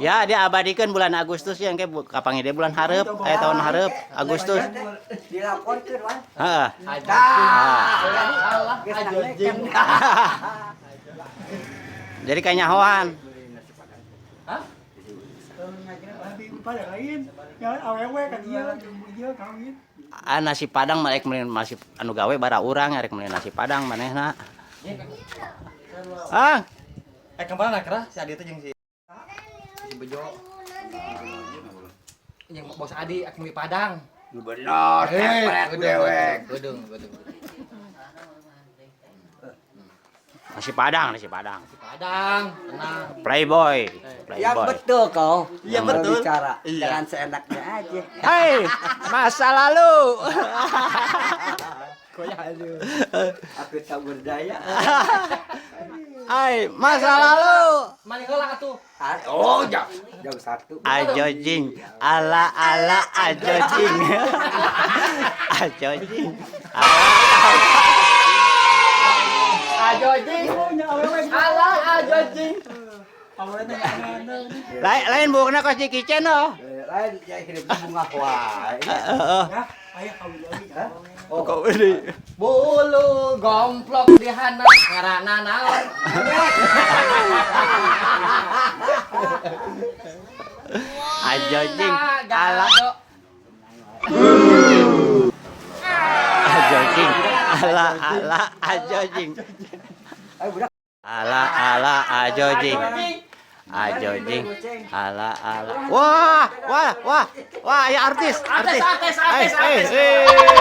Ya, dia abadikan bulan Agustus ya, engke kapanggih deui bulan hareup, eh tahun hareup Agustus. Dilaporkeun, Wan. Heeh. Dah. Geus nangnekeun. Jadi kanyahoan. Pada lain ya awewe kan ieu jeung ieu kawin. Ah, nasi Padang mah rek meuli nasi anu gawe bara urang rek meuli nasi Padang manehna. Ah, Eh, kemana kerah si Adi itu jeung si si Bejo. Yang bos Adi aku di Padang. Bener, tepret dewek. Gedung, gedung. Nasi Padang, nasi Padang. Di Padang, tenang. Playboy, Yang Playboy. betul kau. Iya, Kalau betul. bicara. Iya. Jangan seenaknya aja. Hei, masa lalu. Aku tak berdaya. Hai, masa lalu. Mani heula atuh. Ah, oh, jam jam 1. Ajo jing, ala ala ajo jing. Ajo jing. Ajo jing. Ala ajo jing. Awewe teh anu. Lain lain buukna kos di kitchen oh. Lain ya hidup bunga wae. Heeh. Ya, aya kawin lagi. Oh, Kok ini. Bulu gomplok di handap ngaranna naon? Ajo jing, ala Gado. ajo jing, ala ala ajo jing. Ayo budak. Ala ala ajo jing. Ajo jing. Ala ala. Wah, wah, wah. Wah, ya artis, artis. Artis, artis, artis, Eh, eh, artis. eh.